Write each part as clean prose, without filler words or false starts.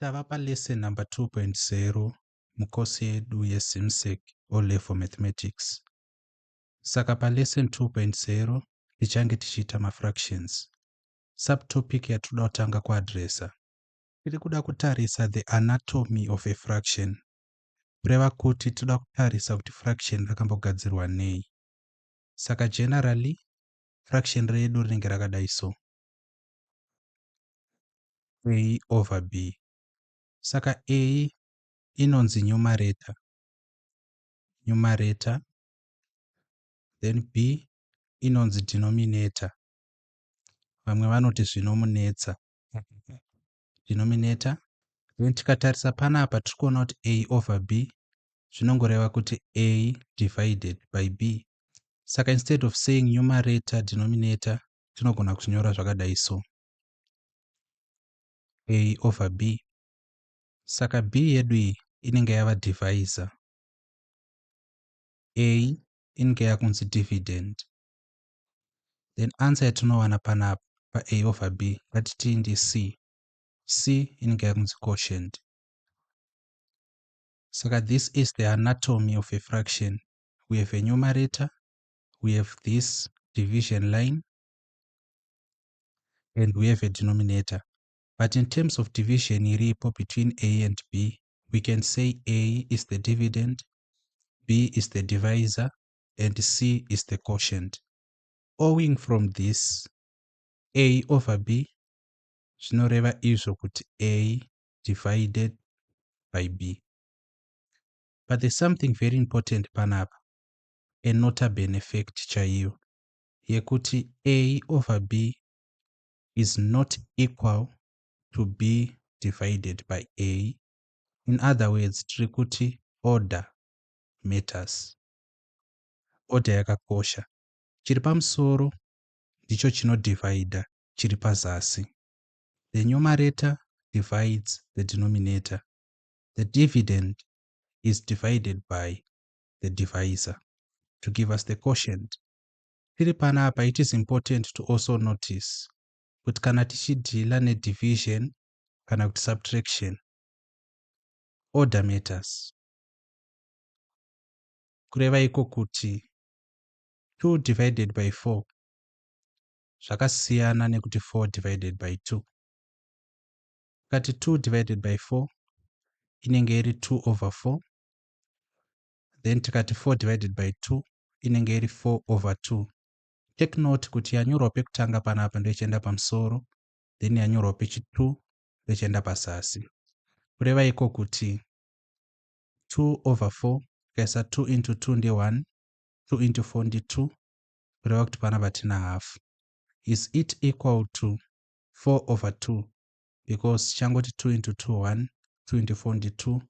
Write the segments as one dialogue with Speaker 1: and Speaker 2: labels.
Speaker 1: Tava palesson number 2.0 mukosi yedu yeZIMSEC O-Level Mathematics. Saka palesson 2.0 tichange tichiita mafractions. Subtopic yatinoda kutanga kuadresa. Tiri kuda kutarisa the anatomy of a fraction. Kureva kuti tinoda kutarisa kuti fraction rakambogadzirwa nei. Saka generally fraction redu rinenge rakadai so. A over B. Saka A inonzi numerator. Numerator. Then B inonzi denominator. Vamwe vanoti zvinomunetsa. Denominator. Then tikatarisa panapa tiri kuona kuti A over B zvinongoreva kuti A divided by B. Saka instead of saying numerator, denominator, tinogona kuzvinyora zvakadai so. A over B. Saka B yedu iyi inenge yava divisor. A inenge yakunzi dividend. Then answer yatinowana panapa pa-A over B ngatiti ndi C. C inenge yakunzi quotient. Saka this is the anatomy of a fraction. We have a numerator, we have this division line, and we have a denominator. But in terms of division iripo between A and B, we can say A is the dividend, B is the divisor, and C is the quotient. Owing from this, A over B zvinoreva izvo kuti A divided by B. But there's something very important panapa, a nota bene fact chaiyo, yekuti A over B is not equal to B divided by A. In other words, tiri kuti order matters. Order yakakosha. Chiri pamusoro ndicho chinodivhaidha chiri pazasi. The numerator divides the denominator. The dividend is divided by the divisor to give us the quotient. Tiri panapa, it is important to also notice kuti kana tichidhila nedivision kana kuti subtraction, order matters. Kureva iko kuti 2 divided by 4 zvakasiyana nekuti 4 divided by 2. Kati 2 divided by 4 inenge iri 2 over 4, then tikati 4 divided by 2 inenge iri 4 over 2. Take note kuti yanyorwa pekutanga panapa ndoichienda pamusoro, then yanyorwa pechi2 ndoichienda pazasi. Kureva iko kuti 2 over 4, tikaisa 2 into 2 nde1, 2 into 4 ndi2, kureva kuti panapa tina half. Is it equal to 4 over 2? Because tichangoti 2 into 2 1, 2 into 4 ndi2,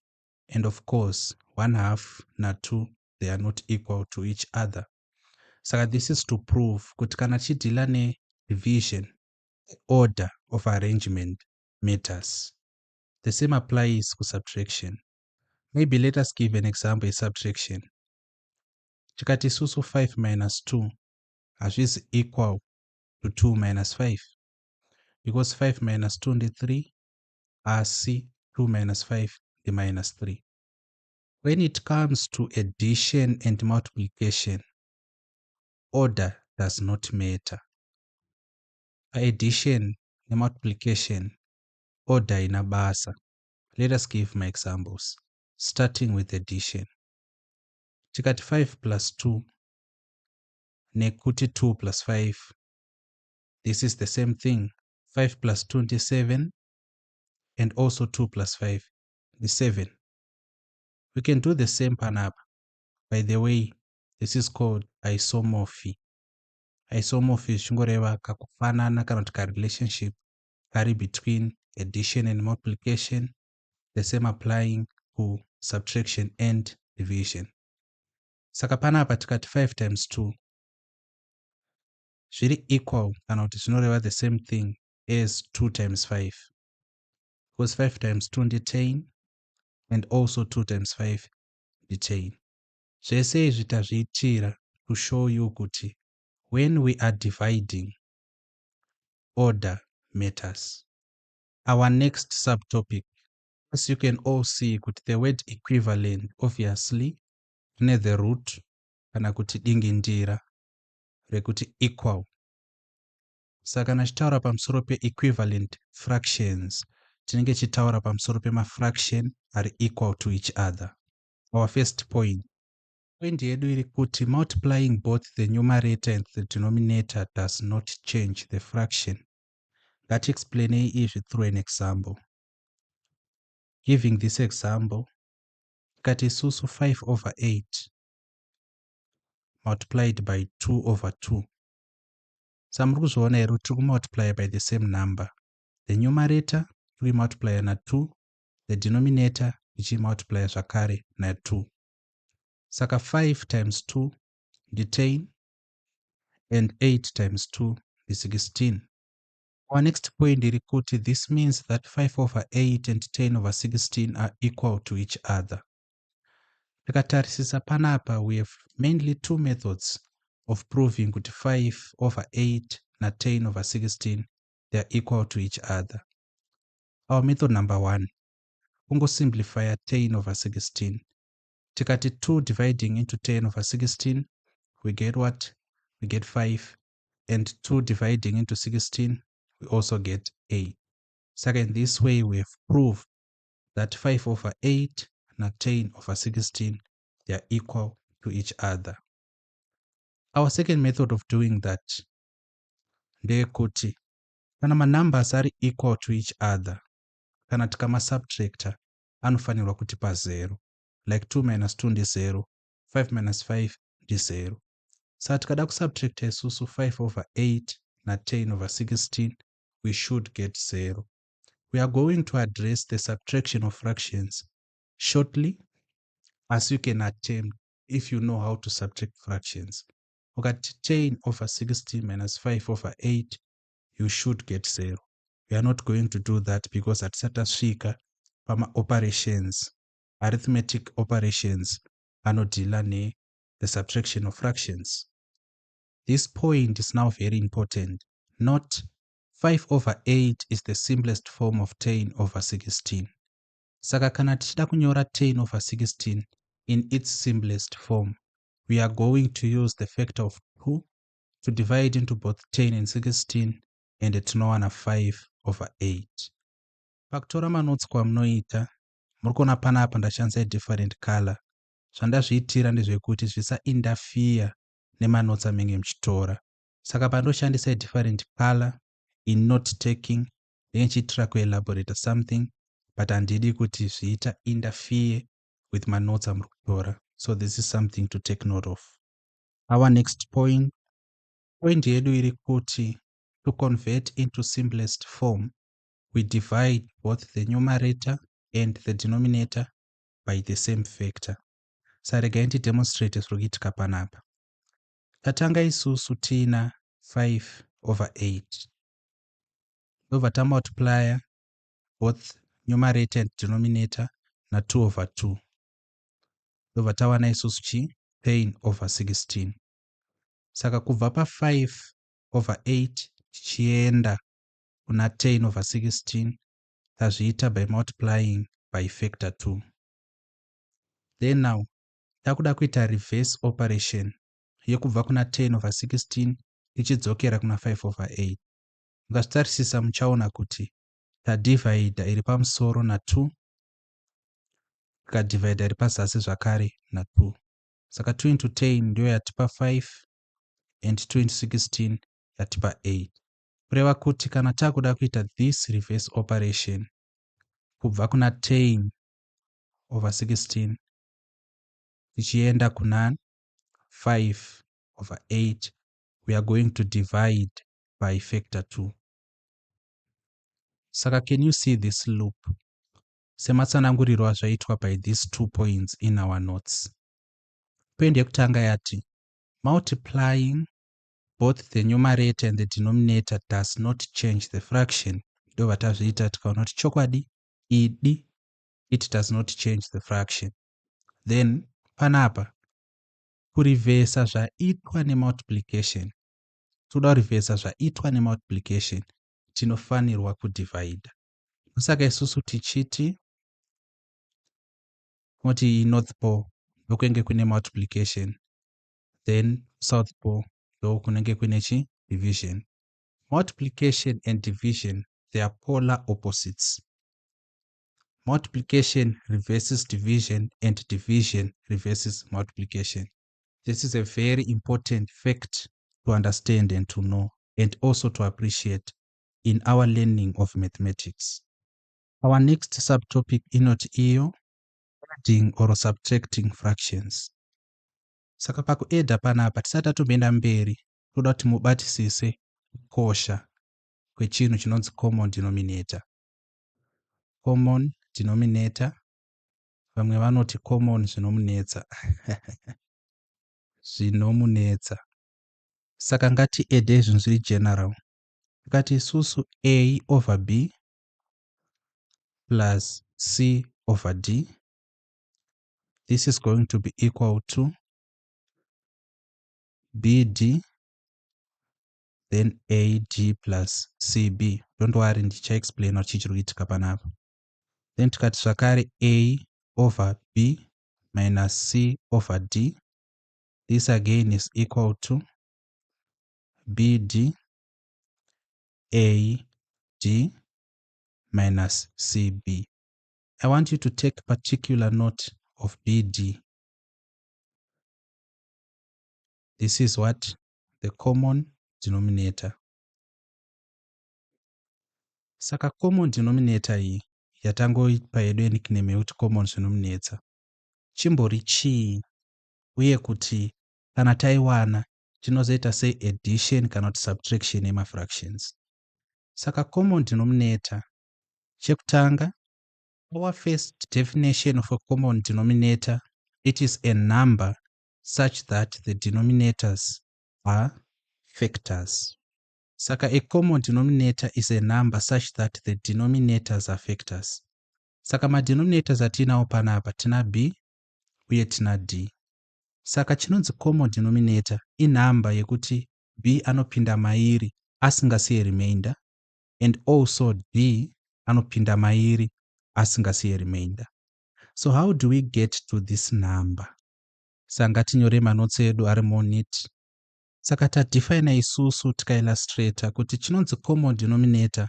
Speaker 1: and of course 1 half na2, they are not equal to each other. Saka this is to prove kuti kana tichidhila nedivision, the order of arrangement matters. The same applies kusubtraction. Maybe let us give an example yesubtraction. Tikati isusu 5 minus 2 hazvisi equal to 2 minus 5, because 5 minus 2 ndi3, asi 2 minus 5 ndi minus 3. When it comes to addition and multiplication, order does not matter. Paaddition nemultiplication, order haina basa. Let us give my examples, starting with addition. Tikati 5 plus 2 nekuti 2 plus 5, this is the same thing. 5 plus 2 ndi7, and also 2 plus 5 ndi7. We can do the same panapa. By the way, this is called isomorphy. Isomorphy zvichingoreva kakufanana kana kuti karelationship kari between addition and multiplication, the same applying to subtraction and division. Saka panapa tikati 5 times 2 zviri equal kana kuti zvinoreva the same thing as 2 times 5, because 5 times 2 ndi10 and also 2 times 5 ndi10. Zvese izvi tazviitira to show you kuti when we are dividing, order matters. Our next subtopic As you can all see kuti the word "equivalent" obviously rine the root kana kuti dingindira rekuti "equal". Saka kana tichitaura pamusoro peequivalent fractions, tinenge tichitaura pamusoro pemafraction ari equal to each other. Our first point, point yedu iri kuti multiplying both the numerator and the denominator does not change the fraction. Ngatiexplainei izvi through an example. Giving this example, tikati isusu 5 over 8 multiplied by 2 over 2. Saka muri kuzviona here kuti tiri kumultiply by the same number? The numerator tiri kuimultiplya na2, the denominator ichimultiplya zvakare na2. Saka 5 times 2 ndi10 and 8 times 2 ndi16. Our next point iri kuti this means that 5 over 8 and 10 over 16 are equal to each other. Tikatarisisa panapa, we have mainly two methods of proving kuti 5 over 8 na10 over 16, they are equal to each other. Our method number one, kungosimplifya 10 over 16. Tikati 2 dividing into 10 over 16, we get what? We get 5. And 2 dividing into 16, we also get 8. Saka in this way we have proved that 5 over 8 na 10 over 16, they are equal to each other. Our second method of doing that ndeyekuti kana manumbers ari equal to each other, kana tikamasubtracta anofanirwa kutipa 0, like 2 minus 2 ndi0, 5 minus 5 ndi0. Saka tikada kusubtracta isusu 5 over 8 na10 over 16, we should get 0. We are going to address the subtraction of fractions shortly, as you can attempt if you know how to subtract fractions. Ukati 10 over 16 minus 5 over 8, you should get 0. We are not going to do that because hatisati tasvika pamaoperations, arithmetic operations anodeala ne the subtraction of fractions. This point is now very important. Note, 5 over 8 is the simplest form of 10 over 16. Saka kana tichida kunyora 10 over 16 in its simplest form, we are going to use the factor of 2 to divide into both 10 and 16, and tinowana 5 over 8. Pakutora manotes kwamunoita, muri kuona panapa ndashandisa different color. Zvandazviitira ndezvekuti zvisainterfere nemanotes amenge muchitora. Saka pandoshandisa different color in note taking, ndenge ndichiitira kuelaborata something, but handidi kuti zviita interfere with manotes amuri kutora. So this is something to take note of. Our next point, point yedu iri kuti to convert into simplest form, we divide both the numerator and the denominator by the same factor. Saka regai ndidemonstrate zviri kuitika panapa. Tatanga isusu tiina 5 over 8, ndobva tamultiplya both numerator and denominator na2 over 2, ndobva tawana isusu chi 10 over 16. Saka kubva pa5 over 8 tichienda kuna 10 over 16, tazviita by multiplying by factor 2. Then now takuda kuita reverse operation yekubva kuna 10 over 16 ichidzokera kuna 5 over 8. Mukazvitarisisa muchaona kuti tadhivhaidha iri pamusoro na2, tikadhivhaidha iri pazasi zvakare na2. Saka 2 into 10 ndiyo yatipa 5 and 2 into 16 yatipa 8. Kureva kuti kana takuda kuita this reverse operation kubva kuna 10 over 16 tichienda kuna 5 over 8, we are going to divide by factor 2. Saka can you see this loop sematsananguriro azvaitwa by these two points in our notes? Point yekutanga yati multiplying both the numerator and the denominator does not change the fraction. Ndobva tazviita, tikaona kuti chokwadi idi, it does not change the fraction. Then panapa kurivhesa zvaitwa nemultiplication, toda kurivhesa zvaitwa nemultiplication, tinofanirwa kudhivhaidha. Saka isusu tichiti Tinoti north pole ndokunenge kune multiplication, then south pole ndokunenge kune chi division. Multiplication and division, they are polar opposites. Multiplication reverses division and division reverses multiplication. This is a very important fact to understand and to know, and also to appreciate in our learning of mathematics. Our next subtopic inoti iyo adding or subtracting fractions. Saka pakuedha panapa, tisati tatomboenda mberi, toda kuti mubatisise kukosha kwechinhu chinonzi common denominator. Common denominator, vamwe vanoti common zvinomunetsa, zvinomunetsa. Saka ngatiedhe zvinhu zviri general. Tikati isusu a over b plus c over d, this is going to be equal to bd then ad plus cb. Don't worry, ndichaexplaina kuti chii chiri kuitika panapa. Then tikati zvakare a over b minus c over d, this again is equal to bd a d minus cb. I want you to take particular note of bd. This is what? The common denominator. Saka common denominator iyi yatangoipa yedu nickname yekuti common zvinomunetsa, chimbori chii, uye kuti kana taiwana tinozoita sei addition kana kuti subtraction yemafractions? Saka common denominator, chekutanga, our first definition of a common denominator, it is a number such that the denominators are factors. Saka a common denominator is a number such that the denominators are factors. Saka madenominators atinawo panapa, tina b uye tina d. Saka chinonzi common denominator inhamba yekuti b anopinda mairi asingasiye remainder, and also d anopinda mairi asingasiye remainder. So how do we get to this number? Saka ngatinyore manotes edu ari more neat. Saka tadefina isusu, tikaillustrata kuti chinonzi common denominator,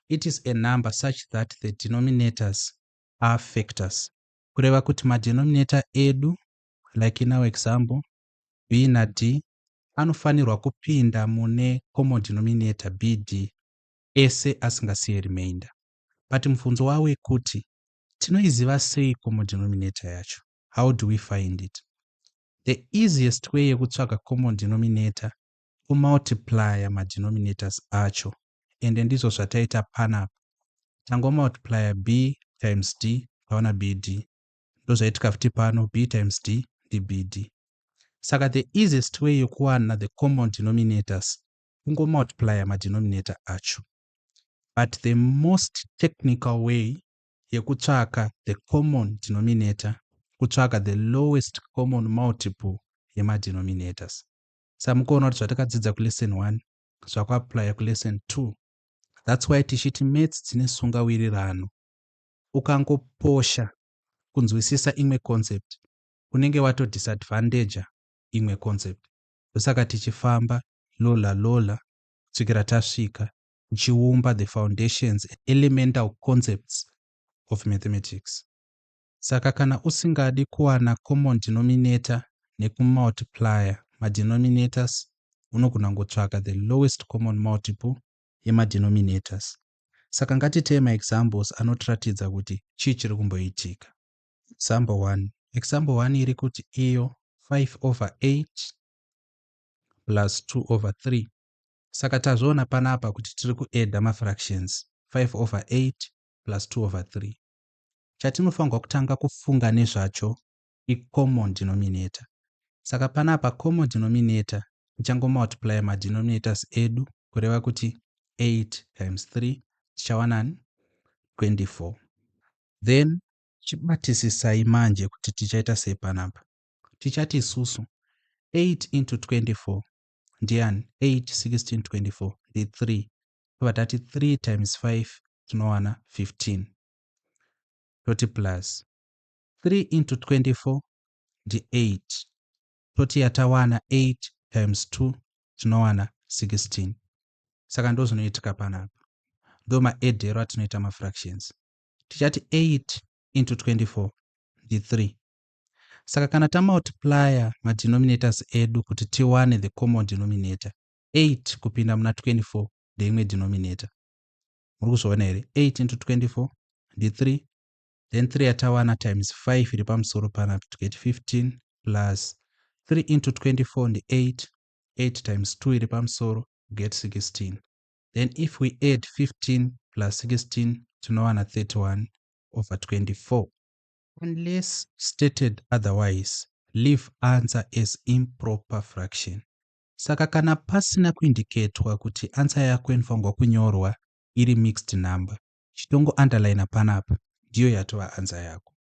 Speaker 1: it is a number such that the denominators are factors, kureva kuti madenominator edu, like in our example, b nad, anofanirwa kupinda mune common denominator bd ese asingasiye remainder. But mubvunzo wawekuti tinoiziva sei common denominator yacho? How do we find it? The easiest way yekutsvaga common denominator kumultiplya madenominators acho, ende ndizvo zvataita panapa. Tangomultiplya b times d, taona bd. Ndozvaitika futi pano, b times d ndibd. Saka the easiest way yekuwana the common denominators kungomultiplya madenominator acho. But the most technical way yekutsvaka the common denominator kutsvaka the lowest common multiple yemadenominators. Saka mukuona kuti zvatakadzidza kulesson 1 zvakuapplya kulesson 2. That's why tichiti maths dzine sungawirirano. Ukangoposha kunzwisisa imwe concept, unenge watodisadvantaja imwe concept. Ndosaka tichifamba lola lola kusvikira tasvika tichiumba the foundations and elemental concepts of mathematics. Saka kana usingadi kuwana common denominator nekumultiplya madenominators, unogona kungotsvaka the lowest common multiple yemadenominators. Saka ngatitei maexamples anotiratidza kuti chii chiri kumboitika. Example 1. Example 1 iri kuti iyo 5 over 8 plus 2 over 3. Saka tazviona panapa kuti tiri kuedha mafractions, 5 over 8 plus 2 over 3. Chatinofanirwa kutanga kufunga nezvacho icommon denominator. Saka panapa common denominator tichangomultiplya madenominators edu, kureva kuti 8 times 3 tichawanani 24. Then chibatisisai manje kuti tichaita sei panapa. Tichati isusu 8 into 24 ndiani? 8, 16, 24 ndi3. Tobva tati 3 times 5 tinowana 15. Toti plus 3 into 24 ndi8. Toti yatawana 8 times 2, tinowana 16. Saka ndo zvinoitika panapa, ndo maaddero atinoita mafractions. Tichati 8 into 24 ndi3. Saka kana tamultiplya madenominators edu kuti tiwane the common denominator, 8 kupinda muna 24 ndeimwe denominator. Muri kuzviona here? 8 into 24 ndi3, then 3 yatawana times 5 iri pamusoro panapa, to get 15, plus 3 into 24 ndi8, 8 times 2 iri pamusoro, get 16. Then if we add 15 plus 16, tinowana 31 over 24. Unless stated otherwise, leave answer as improper fraction. Saka kana pasina kuindicatwa kuti answer yako inofanirwa kunyorwa iri mixed number, chitongo underline panapa, ndiyo yatova answer yako.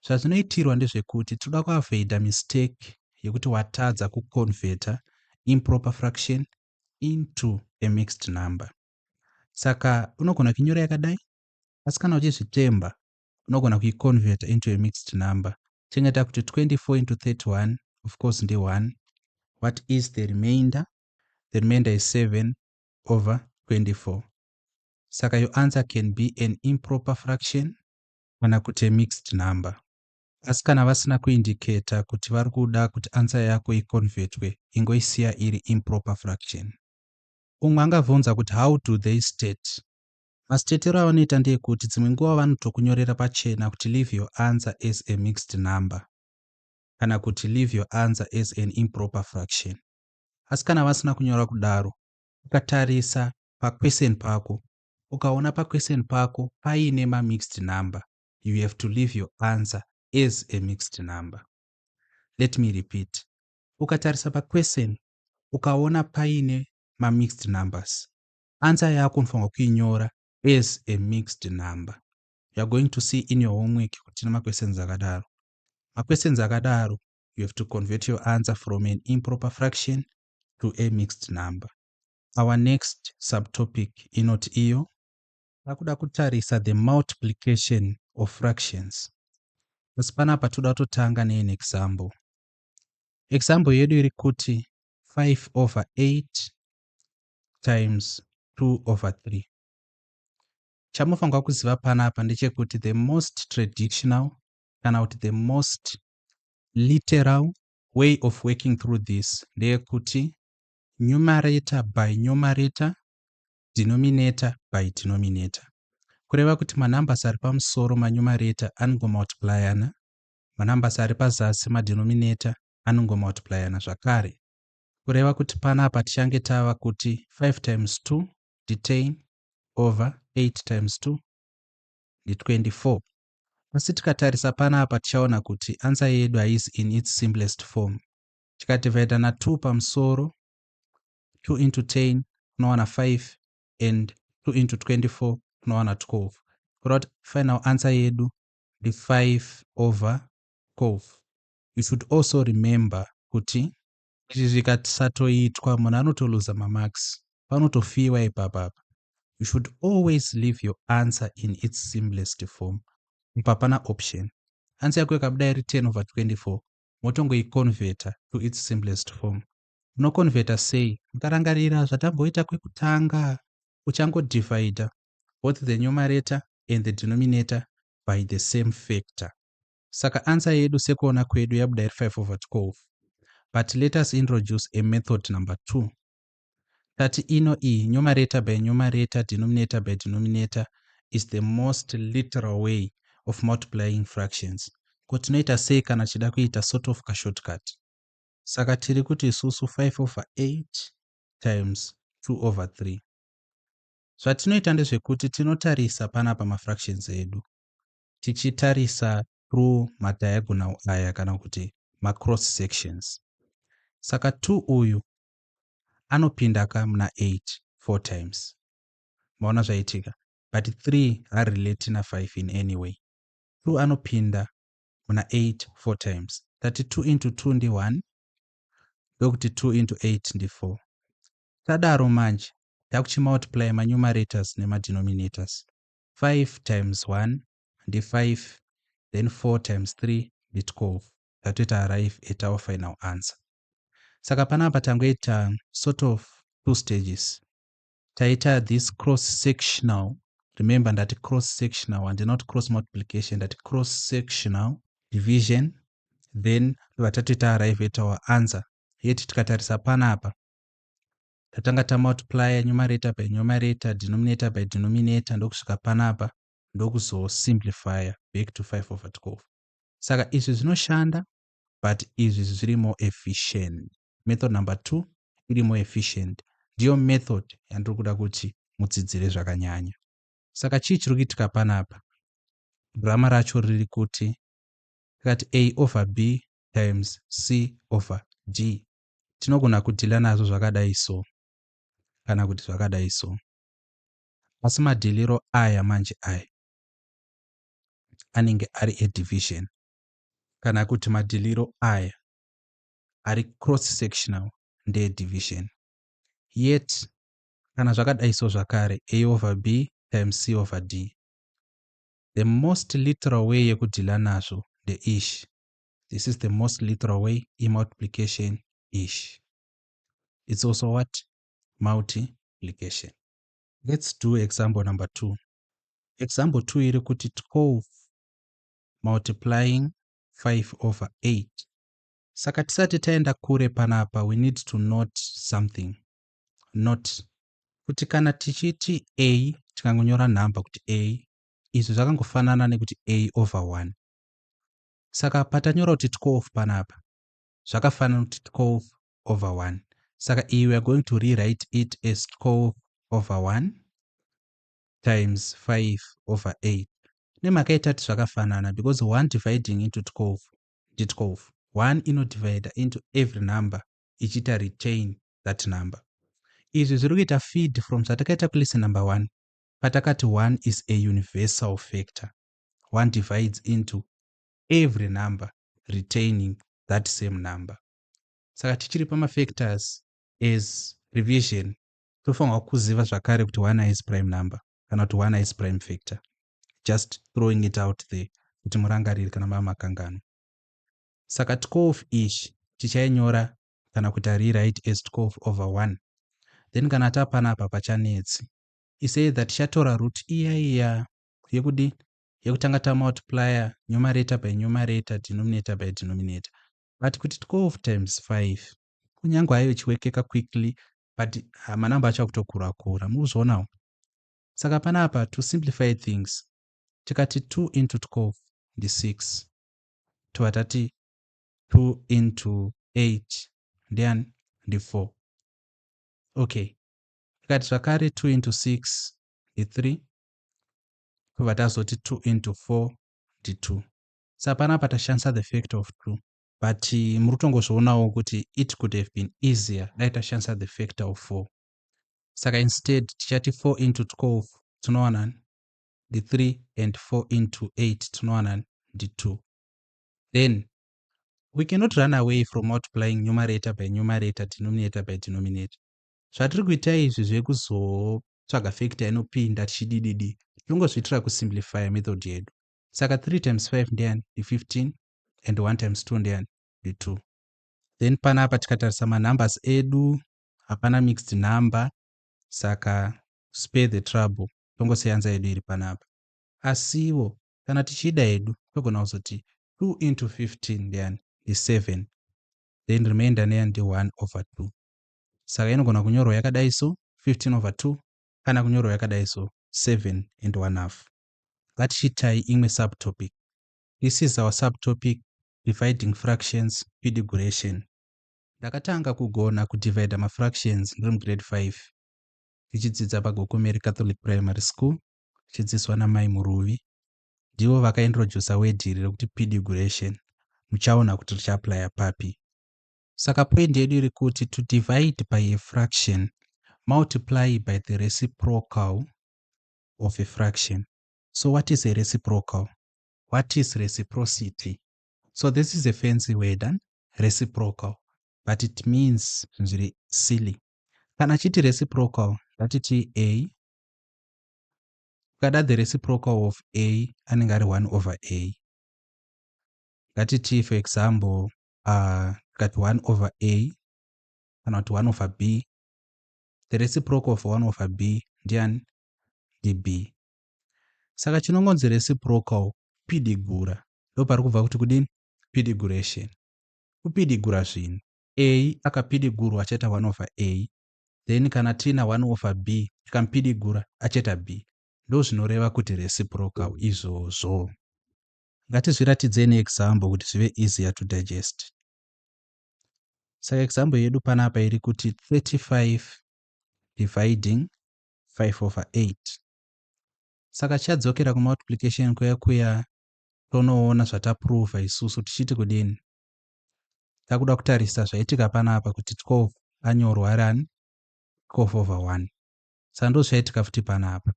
Speaker 1: Zvazvinoitirwa ndezvekuti toda kuavoida mistake yekuti watadza kuconverta improper fraction into a mixed number. Saka unogona kuinyora yakadai, asi kana uchizvitemba unogona kuiconverta into a mixed number. Chengeta kuti 24 into 31, of course, ndi1. What is the remainder? The remainder is 7 over 24. Saka your answer can be an improper fraction kana kuti a mixed number. Asi kana vasina kuindicata kuti vari kuda kuti answer yako iconvertwe, ingoisiya iri improper fraction. Umwe angabvunza kuti, "How do they state?" Mastatero avanoita ndeyekuti dzimwe nguva vanotokunyorera pachena kuti, "Leave your answer as a mixed number," kana kuti, "Leave your answer as an improper fraction." Asi kana vasina kunyora kudaro, ukatarisa paquestion pako, ukaona paquestion pako paine mamixed number, you have to leave your answer as a mixed number. Let me repeat: ukatarisa paquestion, ukaona paine mamixed numbers, answer yako unofanirwa kuinyora as a mixed number. You are going to see in your homework kuti tine maquestions akadaro. Maquestions akadaro, you have to convert your answer from an improper fraction to a mixed number. Our next subtopic inoti iyo takuda kutarisa the multiplication of fractions. Asi panapa toda kutotanga nean example. Example yedu iri kuti 5 over 8 times 2 over 3. Chamufanirwa kuziva panapa ndechekuti the most traditional, kana kuti the most literal way of working through this ndeyekuti numerator by numerator, denominator by denominator. Kureva kuti manumbers ari pamusoro, manumerator, anongomultiplyana, manumbers ari pazasi, madenominator, anongomultiplyana zvakare. Kureva kuti panapa tichange tava kuti 5 times 2 ndi10 over 8 times 2 ndi24. Asi tikatarisa panapa, tichaona kuti answer yedu haisi in its simplest form. Tikadivhaida na2 pamusoro, 2 into 10 tinowana 5, and 2 into 24 tinowana 12. Kureva kuti final answer yedu ndi5 over 12. You should also remember kuti izvi zvikasatoitwa, munhu anotoluza mamarks, panotofiwa ipapapa. You should always leave your answer in its simplest form. Apa pana option, answer yako ikabuda iri 10 over 24, motongoiconverta to its simplest form. Unoconverta sei? Mukarangarira zvatamboita kwekutanga, uchangodivhaidha both the numerator and the denominator by the same factor. Saka answer yedu, sekuona kwedu, yabuda iri 5 over 12. But let us introduce a method number 2. Tati ino iyi numerator by numerator, denominator by denominator is the most literal way of multiplying fractions. Ko tinoita sei kana tichida kuita sort of kashortcut? Saka tiri kuti isusu 5 over 8 times 2 over 3. Zvatinoita ndezvekuti tinotarisa panapa mafractions edu, tichitarisa through madiagonal aya, kana kuti macross sections. Saka 2 uyu anopinda ka muna 8 4 times. Maona zvaitika? But 3 harelate na5 in any way. 2 anopinda muna 8 4 times. 32 into 2 ndi1, ndokuti 2 into 8 ndi4. Tadaro manje takuchimultiply manumerators nemadenominators. 5 times 1 ndi5. Then 4 times 3 ndi12. Tatoita arrive at our final answer. Saka panapa tangoita sort of two stages. Taita this cross sectional. Remember ndati cross sectional, handina kuti cross multiplication, ndati cross sectional division. Then tobva tatoita arrive at our answer. Yet tikatarisa panapa, tatanga tamultiplya numerator by numerator, denominator by denominator, ndokusvika panapa, ndokuzosimplifya back to 5 over 12. Saka izvi zvinoshanda, but izvi zviri more efficient. Method number 2 iri more efficient. Ndiyo method yandiri kuda kuti mudzidzire zvakanyanya. Saka chii chiri kuitika panapa? Drama racho riri kuti tikati a over b times c over d, tinogona kudhila nazvo zvakadai so kana kuti zvakadai so. Asi madhiliro aya manje aya anenge ari edivision, kana kuti madhiliro aya ari cross sectional ndeedivision. Yet kana zvakadai so zvakare, a over b times c over d, the most literal way yekudhila nazvo ndeishi. This is the most literal way, imultiplication ish. It's also what? Multiplication. Let's do example number 2. Example 2 iri kuti 12 multiplying 5 over 8. Saka tisati taenda kure panapa, we need to note something. Note kuti kana tichiti a, tikangonyora nhamba kuti a, izvi zvakangofanana nekuti a over 1. Saka patanyora kuti 12 panapa, zvakafanana kuti 12 over 1. Saka iyi we are going to rewrite it as 12 over 1 times 5 over 8. Nemhaka yetati zvakafanana, because 1 dividing into 12 ndi12. 1 inodivida into every number ichiita retain that number. Izvi zviri kuita feed from zvatakaita kulesson number 1, patakati 1 is a universal factor. 1 divides into every number, retaining that same number. Saka tichiri pamafactors, as revision, tofanirwa kuziva zvakare kuti 1 is prime number kana kuti 1 is prime factor. Just throwing it out there kuti murangarire kana mava makangano. Saka 12 ichi tichainyora kana kuita rewrite as 12 over 1. Then kana tapanapa pachanetsi is either tichatora root iya iya yekudi yekutanga tamultiplya numerator by numerator, denominator by denominator. But kuti 12 times 5, kunyange hayo ichiwekeka quickly, but manamba acho akutokura kura, mukuzvionawo. Saka panapa, to simplify things, tikati 2 into 12 ndi6, tobva tati 2 into 8 ndiani? Ndi4. Okay, tikati zvakare 2 into 6 ndi3, tobva tazoti 2 into 4 ndi2. Saka panapa tashandisa the factor of 2, but muri kutongozvionawo kuti it could have been easier dai tashandisa the factor of 4. Saka instead tichati 4 into 12 tinowanani? Ndi3. And 4 into 8 tinowanani? Ndi2. Then we cannot run away from multiplying numerator by numerator, denominator by denominator. Zvatiri kuita izvi zvekuzotsvaga factor inopinda tichidididi, tinongozviitira kusimplify method yedu. Saka 3 times 5 ndeyani? Ndi15. And 1 times 2 ndeyani? Ndi2. Then panapa tikatarisa manumbers edu, hapana mixed number. Saka spare the trouble, tongosiya answer yedu iri panapa. Asiwo kana tichida hedu, togona kuzoti 2 into 15 ndeyani? Ndi7. Then remainder ndeyani? Ndi1 over 2. Saka inogona kunyorwa yakadai so, 15 over 2, kana kunyorwa yakadai so, 7 and 1 half. Ngatichiitai imwe subtopic. This is our subtopic, dividing fractions, configuration. Ndakatanga kugona kudivhaidha mafractions ndiri mugrade 5, ndichidzidza paGokomere Catholic Primary School, tichidzidziswa namai Muruvi. Ndivo vakaintrodusa word iri rekuti pidiguration. Muchaona kuti richiapplya papi. Saka point yedu iri kuti to divide by a fraction, multiply by the reciprocal of a fraction. So what is a reciprocal? What is reciprocity? So this is a fancy word, eh? Reciprocal, but it means zvinhu zviri silly. Kana chiti reciprocal, ngatiti a, ukada the reciprocal of a, anenge ari 1 over a. Ngatiti, for example, tikati 1 over a kana kuti 1 over b, the reciprocal of 1 over b ndiani? Ndi b. Saka chinongonzi reciprocal, pidigura. Ndo pari kubva kuti kudini? Pidiguration, kupidigura zvinhu. A akapidigurwa achaita 1 over a. Then kana tiina 1 over b, tikamupidigura achaita b. Ndo zvinoreva kuti reciprocal izvozvo. Ngatizviratidzei neexample kuti zvive easier to digest. Saka example yedu panapa iri kuti 35 dividing 5 over 8. Saka tichadzokera kumultiplication kuya kuya, tonoona zvataprova isusu tichiti kudini. Takuda kutarisa zvaitika panapa kuti 12 anyorwa rani 12 over 1. Saka ndo zvaitika futi panapa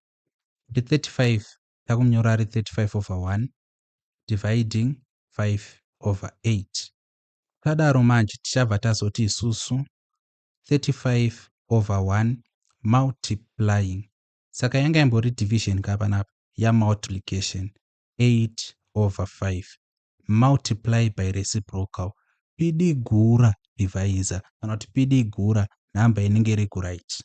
Speaker 1: kuti 35 takumunyora ari 35 over 1 dividing 5 over 8. Tadaro manje, tichabva tazoti isusu 35 over 1 multiplying, saka yanga imbori division ka panapa, yamultiplication, 8 over 5 multiply by reciprocal, pidigura divisor kana kuti pidigura nhamba inenge iri kuright.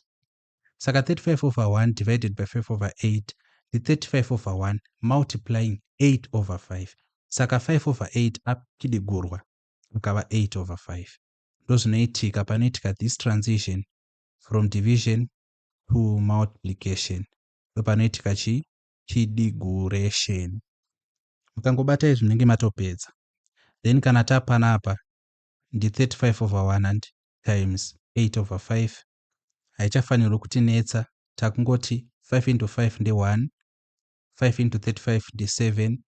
Speaker 1: Saka 35 over 1 divided by 5 over 8 ndi35 over 1 multiplying 8 over 5. Saka 5 over 8 apidigurwa akava 8 over 5. Ndozvinoitika panoitika this transition from division to multiplication. Ndopanoitika chi pidiguration. Mukangobata izvi, munenge matopedza. Then kana tapanapa ndi35 over 1 times 8 over 5. Haichafanirwi kutinetsa. Takungoti 5 into 5 nde1, 5 into 35 ndi7.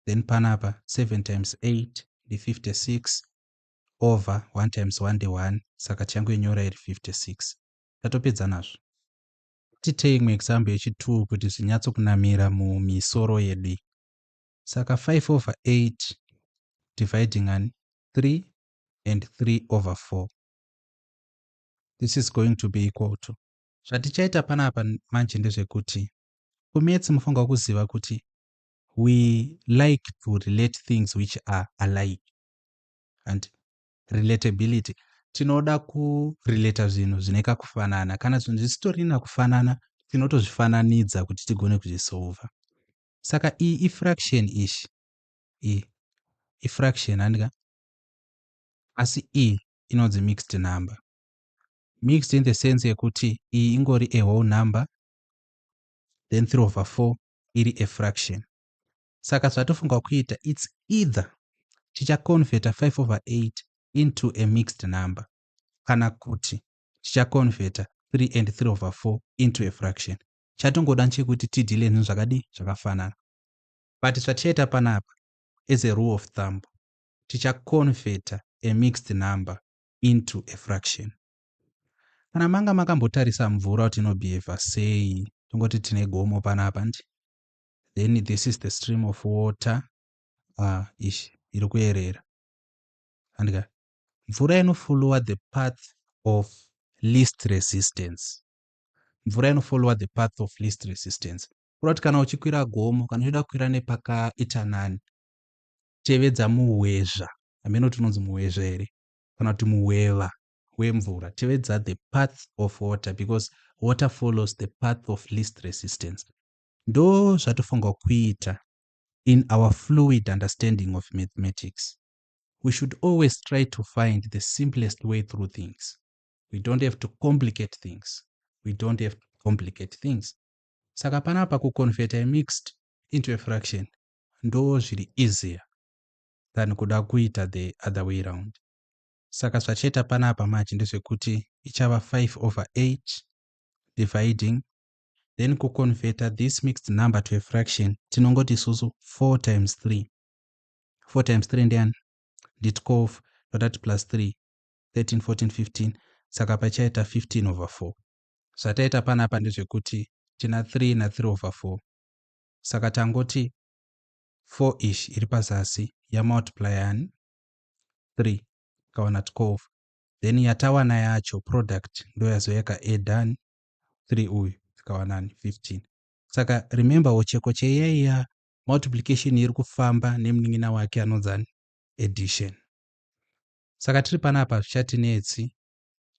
Speaker 1: Then panapa 7 times 8 ndi56 over 1 times 1 ndi1. Saka tichangoinyora iri 56, tatopedza nazvo. Titei imwe example yechi2 kuti zvinyatsokunamira mumisoro yedu. Saka 5 over 8 dividing an 3 and 3 over 4. This is going to be equal to, zvatichaita panapa manje ndezvekuti kumaths mufanira kuziva kuti we like to relate things which are alike and relatability. Tinoda kurelata zvinhu zvine kakufanana. Kana zvinhu zvisitorina kufanana, tinotozvifananidza kuti tigone kuzvisolva. Saka iyi ifraction, ishi iyi ifraction, handika? Asi iyi inonzi mixed number. Mixed in the sense yekuti iyi ingori a whole number, then 3 over 4 iri a fraction. Saka zvatofunga kuita, it's either tichaconverta 5 over 8 into a mixed number kana kuti tichaconverta 3 and 3 over 4 into a fraction. Chatongoda nchekuti tidhile zvinhu zvakadi zvakafanana. But zvatichaita panapa, as a rule of thumb, tichaconverta a mixed number into a fraction. Kana manga makambotarisa mvura kuti inobehava sei, tongoti tine gomo panapa ndi, then this is the stream of water, ishi iri kuyerera, andika? Mvura inofollowa the path of least resistance. Mvura inofollowa the path of least resistance, kureva kuti kana uchikwira gomo, kana uchida kukwira nepakaita nani, tevedza muhwezva. Hamene kuti unonzi muhwezva here kana kuti muhweva wemvura. Tevedza the path of water, because water follows the path of least resistance. Ndo zvatofanirwa kuita in our fluid understanding of mathematics. We should always try to find the simplest way through things. We don't have to complicate things. We don't have to complicate things. Saka panapa kuconverta a mixed into a fraction ndo zviri easier than kuda kuita the other way round. Saka zvachaita panapa manje ndezvekuti ichava 5 over 8 dividing, then kuconverta this mixed number to a fraction, tinongoti isusu 4 times 3. 4 times 3 ndiani? Ndi12. Totati plus 3, 13, 14, 15. Saka pachaita 15 over 4. Zvataita panapa ndezvekuti tina 3 na3 over 4. Saka tangoti 4 ish iri pazasi yamultiply yani 3, tikawana 12. Then yatawana yacho product ndo yazoyakaedani 3 uyu, tikawanani 15. Saka remember, chekoche iyaiya multiplication iri kufamba nemunin'ina wake anonzani? Addition. Saka tiri panapa zvichatinetsi,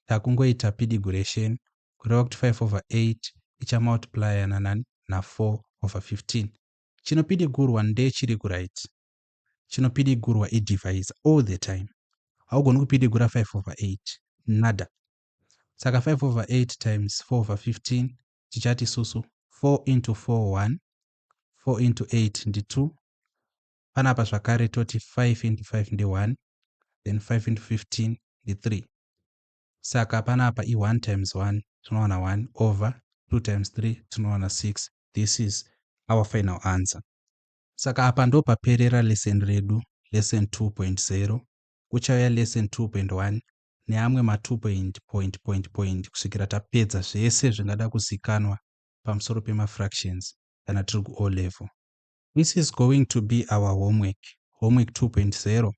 Speaker 1: takungoita pidiguration, kureva kuti 5 over 8 ichamultiplya nanani? Na4 over 15. Chinopidigurwa ndechiri kuright. Chinopidigurwa idivisor all the time. Haugoni kupidigura 5 over 8, nada. Saka 5 over 8 times 4 over 15, tichati susu 4 into 4, 1, 4 into 8 ndi2. Panapa zvakare toti 5 into 5 ndi1, then 5 into 15 ndi3. Saka panapa i1 times 1, tinowana 1, over 2 times 3, tinowana 6. This is our final answer. Saka apa ndo paperera lesson redu, lesson 2.0. Kuchauya lesson 2.1 neamwe ma2 point point point point kusvikira tapedza zvese zvingada kuzikanwa pamusoro pemafractions kana tiri kuO level. This is going to be our homework, homework 2.0.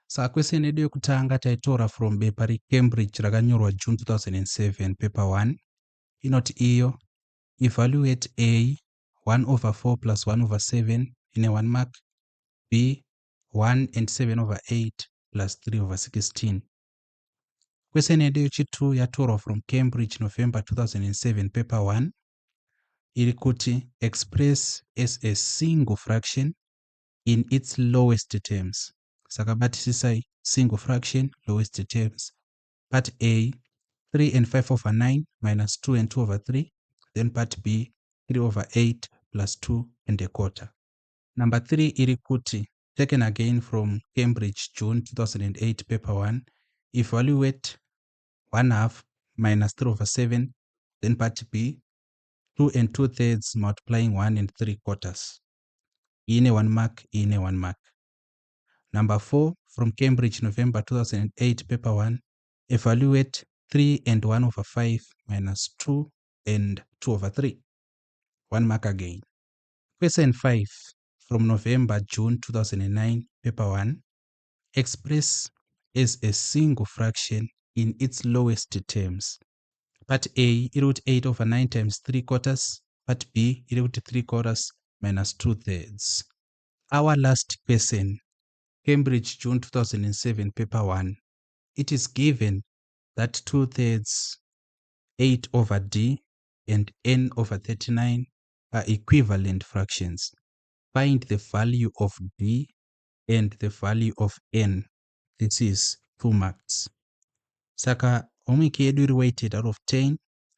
Speaker 1: Saka question yedu yekutanga taitora from bepa reCambridge rakanyorwa June 2007, paper 1. Inoti iyo, evaluate a, 1 over 4 plus 1 over 7, ine 1 mark, b, 1 and 7 over 8 plus 3 over 16. Question yedu yechi2 yatorwa from Cambridge November 2007, paper 1. Iri kuti express as a single fraction in its lowest terms. Saka batisisai, single fraction, lowest terms. Part A, 3 and 5 over 9 minus 2 and 2 over 3, then part B, 3 over 8 plus 2 and a quarter. Number 3 iri kuti, taken again from Cambridge June 2008, paper 1, evaluate 1 half minus 3 over 7, then part B, 2 and 2 thirds multiplying 1 and 3 quarters. Ine 1 mark, ine 1 mark. Number 4 from Cambridge November 2008, paper 1, evaluate 3 and 1 over 5 minus 2 and 2 over 3. 1 mark again. Question 5 from November June 2009, paper 1, express as a single fraction in its lowest terms. Part A iri kuti 8 over 9 times 3 quarters, part B iri kuti 3 quarters minus 2 thirds. Our last question, Cambridge June 2007, paper 1. It is given that 2 thirds, 8 over d and n over 39 are equivalent fractions. Find the value of d and the value of n. This is 2 marks. Saka homework yedu iri weighted out of 10.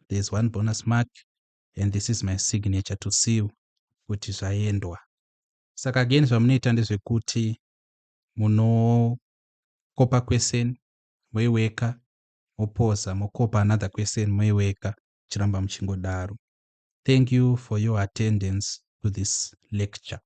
Speaker 1: There's one bonus mark, and this is my signature to see kuti zvaendwa. Saka again, zvamunoita ndezvekuti munokopa question, moiweka, mopoza, mokopa another question, moiweka, muchiramba muchingodaro. Thank you for your attendance to this lecture.